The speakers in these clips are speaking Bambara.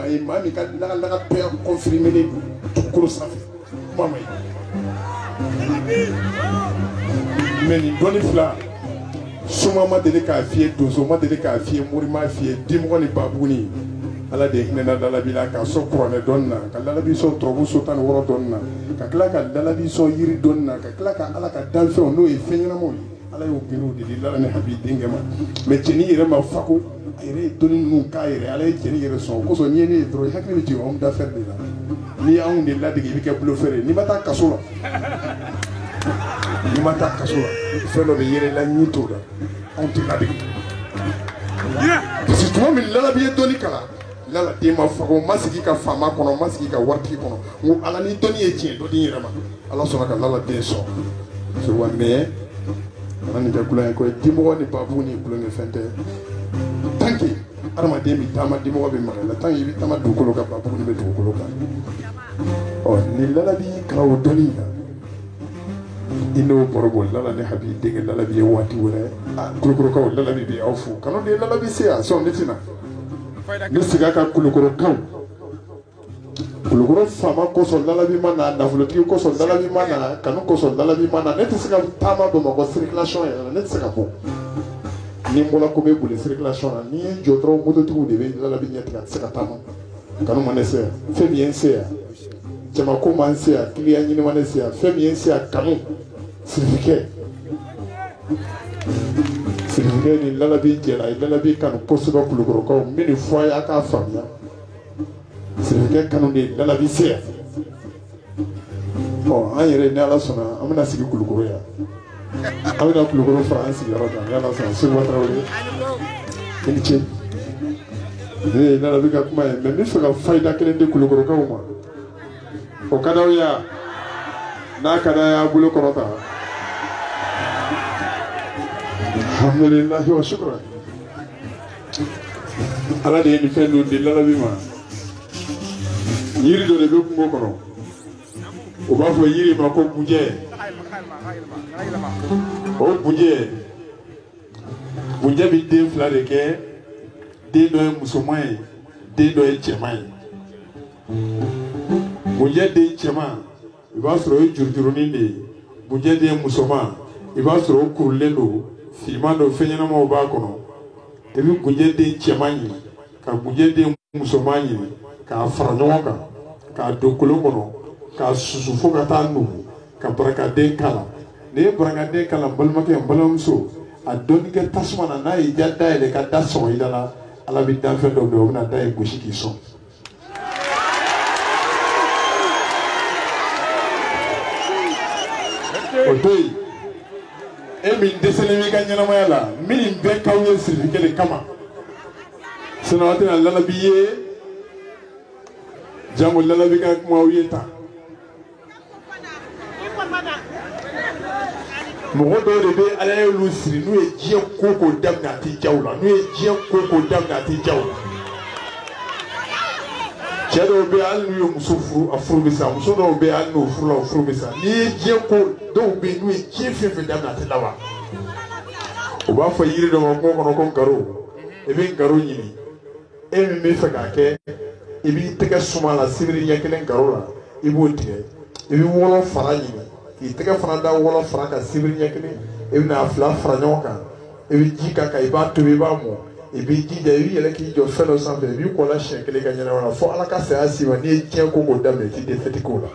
maa ye maa min ka lagalagatɔya confirmé don dugukolo sanfɛ kuma ma ye mais nin dɔnni fila soma ma deli k'a f'i ye donso ma deli k'a f'i ye mori m'a f'i ye dimɔgɔ ni babuguni ala de hinɛna lalabi la k'a sɔn kuranɛ dɔnni na ka lalabi sɔn turabu so 16 dɔnni na ka tila ka lalabi sɔn yiri dɔnni na ka tila ka ala ka danfɛnw n'o ye fɛn ɲɛnamaw ye ala y'o giriw de di lala ni habi denkɛ ma mais cɛnin yɛrɛ ma fako a yɛrɛ ye dɔnni ninnu k'a yɛrɛ ala ye cɛnin yɛrɛ sɔn o kosɔn n'i ye ne ye dɔrɔn i hakili bɛ jigin homme d'affaires de la n'i y'anw de ladege i bɛ kɛ bluffeur ye n'i ma taa kaso la n'i ma taa kaso la fɛn dɔ bɛ yɛlɛ i la ɲi t'o la anw tɛ ladege parce que tuma min lalabi ye dɔnni kalan lala den ma fago ma sigi ka faama kɔnɔ ma sigi ka waritigi kɔnɔ n ko ala ni dɔnni ye tiɲɛ dɔ di n yɛrɛ ma ala sɔnna ka lala den sɔn wa mais kana nin kɛ kulonkɛ ko ye dimɔgɔ ni babu ni kulonkɛ fɛn tɛ tant que adamaden bɛ taama dimɔgɔ bɛ maga i la tant que i bɛ taama dugukolo kan babu ni bɛ dugukolo kan ɔ ni lalabi y'i kalan o dɔnni in na i n'o baro bɔ lala ni habi denkɛ lalabi ye waati wɛrɛ a kulukorokaw lalabi bɛ aw fo kanu de ye lalabi se yan sɔn ne tɛna ne segin ka kulukorokaw kulukoro faama kosɔn lalabi ma na nafolotigi kosɔn lalabi ma na kanu kosɔn lalabi ma na ne tɛ se ka taama Bamakɔ circulation yɛrɛ la ne tɛ se ka bɔ ni n bɔra ko n bɛ boli circulation na ni ye n jɔ dɔrɔn mototigiw de bɛ lalabi ɲɛ tigɛ a tɛ se ka taama kanu ma ne se yan fɛn min ye n se yan jamako ma n se yan kiliyan ɲini ma ne se yan fɛn min ye n se yan kanu sirifikɛ sirifikɛ ni lalabi jɛra a ye lalabi kanu kosɛbɛ kulukorokaw n bɛ nin fɔ a ye a k'a faamuya sirifikɛ kanu de ye lalabi se yan ɔ an yɛrɛ ni ala sɔnna an bɛna sigi kulukoro yan an bɛna kulukoro fara an sigiyɔrɔ kan ni ala sɔnna Seguba Tarawele i ni ce ne ye lalabi ka kuma ye mais n bɛ fɛ ka fayida kelen di kulukorokaw ma o ka d'aw ye wa n'a ka d'aw ye a bolo kɔrɔta alhamdulilahi wa shukran ala de ye nin fɛn ninnu di lalabi ma yiri dɔ de bɛ kungo kɔnɔ u b'a fɔ yiri ma ko gunjɛ o gunjɛ gunjɛ bɛ den fila de kɛ den dɔ ye musoman ye den dɔ ye cɛman ye gunjɛ den cɛman i b'a sɔrɔ o ye jurujurunin de ye gunjɛ den musoman i b'a sɔrɔ o kurulen don finman don fɛn ɲɛnamaw b'a kɔnɔ i bɛ gunjɛ den cɛman ɲini ka gunjɛ den musoman ɲini k'a fara ɲɔgɔn kan k'a don kolon kɔnɔ k'a susu fo ka taa nugu ka barakaden k'a la n'i ye barakaden k'a la n balimakɛ n balimamuso a dɔɔni kɛ tasuma na n'a y'i ja dayɛlɛ ka da sɔgɔ i da la ala bɛ danfɛn dɔ bila o bɛna da in gosi k'i sɔn. O to yen e min dɛsɛlen b'i ka ɲɛnamaya la min bɛɛ k'aw ye sirifikɛ de kama sinon aw tɛna lalabi ye jango lalabi ka kuma aw ye tan mɔgɔ dɔw de bɛ ala y'olu siri n'u ye diɲɛ ko ko daminɛ a tɛ diya u la n'u ye diɲɛ ko ko daminɛ a tɛ diya u la cɛ dɔw bɛ hali n'u ye muso furu a furu bɛ sa muso dɔw bɛ hali n'u furu la o furu bɛ sa n'i ye diɲɛ ko dɔw bɛ yen n'u ye diɲɛ fɛn fɛn daminɛ a tɛ laban u b'a fɔ yiri dɔ ma kungo kɔnɔ ko nkaro i bɛ nkaro ɲini e min bɛ fɛ k'a kɛ i b'i tɛgɛ suma la sibiri ɲɛ kelen nkaro la i b'o tigɛ i bɛ wɔlɔ fara ɲini k'i tɛgɛ fana da wɔlɔ fara kan sibiri ɲɛ kelen i bɛna a fila fara ɲɔgɔn kan i bɛ ji k'a kan i b'a tobi i b'a mɔ i b'i jija i bɛ yɛlɛ k'i jɔ fɛn dɔ sanfɛ i b'i kɔ la siɲɛ kelen ka ɲɛnamaya la fo ala ka saya s'i ma n'i ye diɲɛ ko ko daminɛ i t'i defɛti k'o la.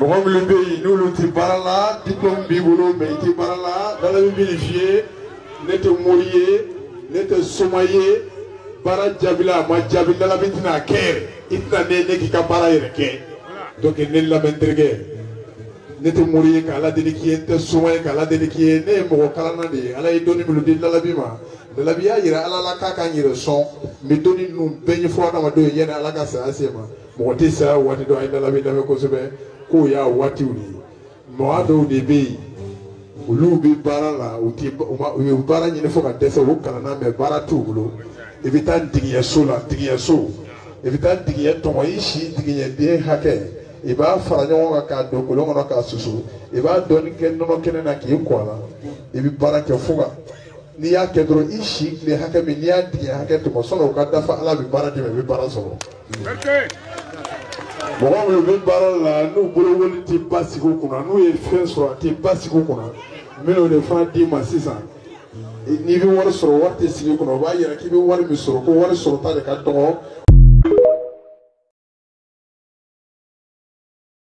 Mɔgɔ minnu bɛ yen n'olu tɛ baara la diplôme b'i bolo mais i tɛ baara la lalabi bɛ nin f'i ye ne tɛ mori ye ne tɛ soma ye baara jaabila a ma jaabi lalabi tɛna a kɛ yɛrɛ i tɛna ne ne k'i ka baara yɛrɛ kɛ donc ne lamɛn terikɛ ne tɛ mori ye k'ala deli k'i ye n tɛ soma ye k'ala deli k'i ye ne ye mɔgɔ kalanna de ye ala ye dɔnni minnu di lalabi ma lalabi y'a yira ala la k'a k'an yɛrɛ sɔn n bɛ dɔnni ninnu bɛɛ ɲɛfɔ adamadenw ye yanni ala ka saya se ma mɔgɔ tɛ saya waati dɔn a ye lalabi lamɛn kosɛbɛ k'o y'a waatiw de ye mɔgɔ dɔw de bɛ yen olu bɛ baara la u tɛ u ye baara ɲini fo ka dɛsɛ u kalanna mais baara t'u bolo i bɛ taa digiɲɛso la digiɲɛso i bɛ taa digiɲɛ tɔmɔ i si digiɲɛden hakɛ i b'a fara ɲɔgɔn kan k'a don kolon kɔnɔ k'a susu i b'a dɔɔni kɛ nɔnɔ kɛnɛ na k'i ko a la i bɛ baara kɛ fo ka N'i y'a kɛ dɔrɔn i si tile hakɛ min n'i y'a dingɛ hakɛ tɔmɔ sɔnni o ka dafa Ala bɛ baara d'i ma i bɛ baara sɔrɔ. Mɔgɔ minnu bɛ baara la n'u bolokoli tɛ basigi u kunna n'u ye fɛn sɔrɔ a tɛ basigi u kunna n bɛn'o de fana d'i ma sisan. N'i bɛ wari sɔrɔ wari tɛ sigi i kunna o b'a yira k'i bɛ wari min sɔrɔ ko wari sɔrɔta de ka dɔgɔ.